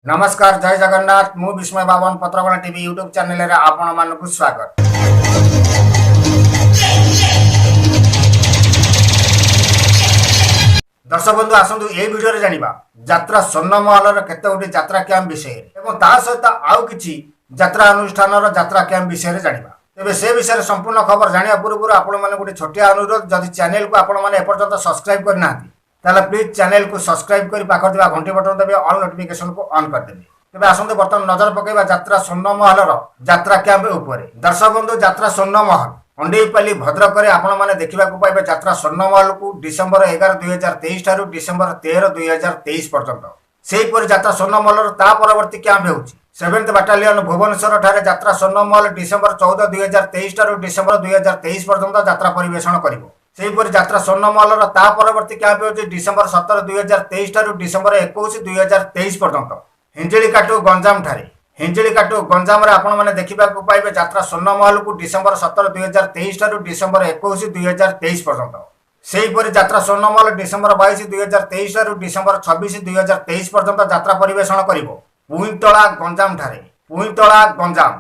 ନମସ୍କାର, ଜୟ ଜଗନ୍ନାଥ। ମୁଁ ବିସ୍ମୟ ବାବନ, ପତ୍ରଗଣ ଟିଭି ୟୁଟ୍ୟୁବ ଚ୍ୟାନେଲରେ ଆପଣମାନଙ୍କୁ ସ୍ୱାଗତ। ଦର୍ଶକ ବନ୍ଧୁ, ଆସନ୍ତୁ ଏହି ଭିଡ଼ିଓରେ ଜାଣିବା ଯାତ୍ରା ସ୍ୱର୍ଣ୍ଣମହଲର କେତେ ଗୋଟି ଯାତ୍ରା କ୍ୟାମ୍ପ ବିଷୟରେ ଏବଂ ତା ସହିତ ଆଉ କିଛି ଯାତ୍ରା ଅନୁଷ୍ଠାନର ଯାତ୍ରା କ୍ୟାମ୍ପ ବିଷୟରେ ଜାଣିବା। ତେବେ ସେ ବିଷୟରେ ସମ୍ପୂର୍ଣ୍ଣ ଖବର ଜାଣିବା ପୂର୍ବରୁ ଆପଣମାନଙ୍କୁ ଗୋଟେ ଛୋଟିଆ ଅନୁରୋଧ, ଯଦି ଚ୍ୟାନେଲକୁ ଆପଣମାନେ ଏପର୍ଯ୍ୟନ୍ତ ସବସ୍କ୍ରାଇବ କରିନାହାନ୍ତି, ତାହେଲେ ପ୍ଲିଜ୍ ଚ୍ୟାନେଲକୁ ସବସ୍କ୍ରାଇବ କରି ପାଖରେ ଥିବା ଘଣ୍ଟି ବଟନ ଦେବେ, ଅଲ୍ ନୋଟିଫିକେସନକୁ ଅନ୍ କରିଦେବେ। ତେବେ ଆସନ୍ତୁ ବର୍ତ୍ତମାନ ନଜର ପକାଇବା ଯାତ୍ରା ସ୍ୱର୍ଣ୍ଣମହଲର ଯାତ୍ରା କ୍ୟାମ୍ପ ଉପରେ। ଦର୍ଶକ ବନ୍ଧୁ, ଯାତ୍ରା ସ୍ୱର୍ଣ୍ଣମହଲ ଅଣ୍ଡେଇପାଲି ଭଦ୍ରକରେ ଆପଣମାନେ ଦେଖିବାକୁ ପାଇବେ ଯାତ୍ରା ସ୍ୱର୍ଣ୍ଣମହଲକୁ ଡିସେମ୍ବର 11, 2023 ଠାରୁ ଡିସେମ୍ବର 13, 2023 ପର୍ଯ୍ୟନ୍ତ। ସେହିପରି ଯାତ୍ରା ସ୍ୱର୍ଣ୍ଣମହଲର ତା ପରବର୍ତ୍ତୀ କ୍ୟାମ୍ପ ହେଉଛି ସେଭେନ୍ଥ ବାଟାଲିୟନ ଭୁବନେଶ୍ୱର ଠାରେ ଯାତ୍ରା ସ୍ୱର୍ଣ୍ଣମହଲ ଡିସେମ୍ବର 14, 2023 ଠାରୁ ଡିସେମ୍ବର 2023 ପର୍ଯ୍ୟନ୍ତ ଯାତ୍ରା ପରିବେଷଣ କରିବ। ସେହିପରି ଯାତ୍ରା ସ୍ୱର୍ଣ୍ଣମହଲର ତା ପରବର୍ତ୍ତୀ କ୍ୟାମ୍ପ ହେଉଛି ଡିସେମ୍ବର 17, 2023 ଠାରୁ ଡିସେମ୍ବର 21, 2023 ପର୍ଯ୍ୟନ୍ତ ହିଞ୍ଜିଳିକାଟୁ ଗଞ୍ଜାମ ଠାରେ। ହିଞ୍ଜିଳିକାଟୁ ଗଞ୍ଜାମରେ ଆପଣମାନେ ଦେଖିବାକୁ ପାଇବେ ଯାତ୍ରା ସ୍ୱର୍ଣ୍ଣମହଲକୁ ଡିସେମ୍ବର 17, 2023 ଠାରୁ ଡିସେମ୍ବର 21, 2023 ପର୍ଯ୍ୟନ୍ତ। ସେହିପରି ଯାତ୍ରା ସ୍ୱର୍ଣ୍ଣମହଲ ଡିସେମ୍ବର 22, 2023 ଠାରୁ ଡିସେମ୍ବର 26, 2023 ପର୍ଯ୍ୟନ୍ତ ଯାତ୍ରା ପରିବେଷଣ କରିବ ପୁଇଁତଳା ଗଞ୍ଜାମ ଠାରେ, ପୁଇଁତଳା ଗଞ୍ଜାମ।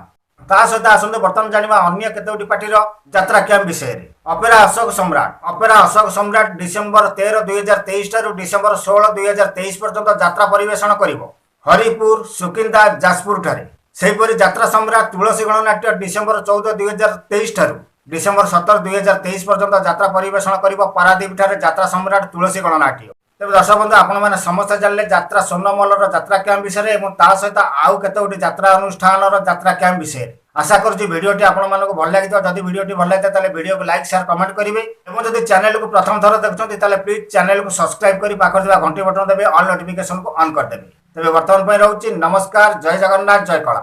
ତା ସହିତ ଆସନ୍ତୁ ବର୍ତ୍ତମାନ ଜାଣିବା ଅନ୍ୟ କେତୋଟି ପାର୍ଟିର ଯାତ୍ରା କ୍ୟାମ୍ପ ବିଷୟରେ। ଅପେରା ଅଶୋକ ସମ୍ରାଟ। ଅପେରା ଅଶୋକ ସମ୍ରାଟ ଡିସେମ୍ବର 13, 2023 ଠାରୁ ଡିସେମ୍ବର 16, 2023 ପର୍ଯ୍ୟନ୍ତ ଯାତ୍ରା ପରିବେଷଣ କରିବ ହରିପୁର ସୁକିନ୍ଦା ଯାଜପୁର ଠାରେ। ସେହିପରି ଯାତ୍ରା ସମ୍ରାଟ ତୁଳସୀ ଗଣନାଟ୍ୟ ଡିସେମ୍ବର 14, 2023 ଠାରୁ ଡିସେମ୍ବର 17, 2023 ପର୍ଯ୍ୟନ୍ତ ଯାତ୍ରା ପରିବେଷଣ କରିବ ପାରାଦୀପ ଠାରେ ଯାତ୍ରା ସମ୍ରାଟ ତୁଳସୀ ଗଣନାଟ୍ୟ। ତେବେ ଦର୍ଶକ ବନ୍ଧୁ, ଆପଣମାନେ ସମସ୍ତେ ଜାଣିଲେ ଯାତ୍ରା ସ୍ୱର୍ଣ୍ଣମହଲର ଯାତ୍ରା କ୍ୟାମ୍ପ ବିଷୟରେ ଏବଂ ତା ସହିତ ଆଉ କେତେ ଗୋଟି ଯାତ୍ରା ଅନୁଷ୍ଠାନର ଯାତ୍ରା କ୍ୟାମ୍ପ ବିଷୟରେ। ଆଶା କରୁଛି ଭିଡ଼ିଓଟି ଆପଣମାନଙ୍କୁ ଭଲ ଲାଗିଥିବ। ଯଦି ଭିଡ଼ିଓଟି ଭଲ ଲାଗିଥାଏ, ତାହେଲେ ଭିଡ଼ିଓକୁ ଲାଇକ୍, ସେୟାର, କମେଣ୍ଟ କରିବେ ଏବଂ ଯଦି ଚ୍ୟାନେଲକୁ ପ୍ରଥମ ଥର ଦେଖୁଛନ୍ତି, ତାହେଲେ ପ୍ଲିଜ୍ ଚ୍ୟାନେଲକୁ ସବସ୍କ୍ରାଇବ କରି ପାଖରେ ଥିବା ଘଣ୍ଟି ବଟନ ଦେବେ, ଅଲ୍ ନୋଟିଫିକେସନକୁ ଅନ୍ କରିଦେବେ। ତେବେ ବର୍ତ୍ତମାନ ପାଇଁ ରହୁଛି। ନମସ୍କାର, ଜୟ ଜଗନ୍ନାଥ, ଜୟ କଳା।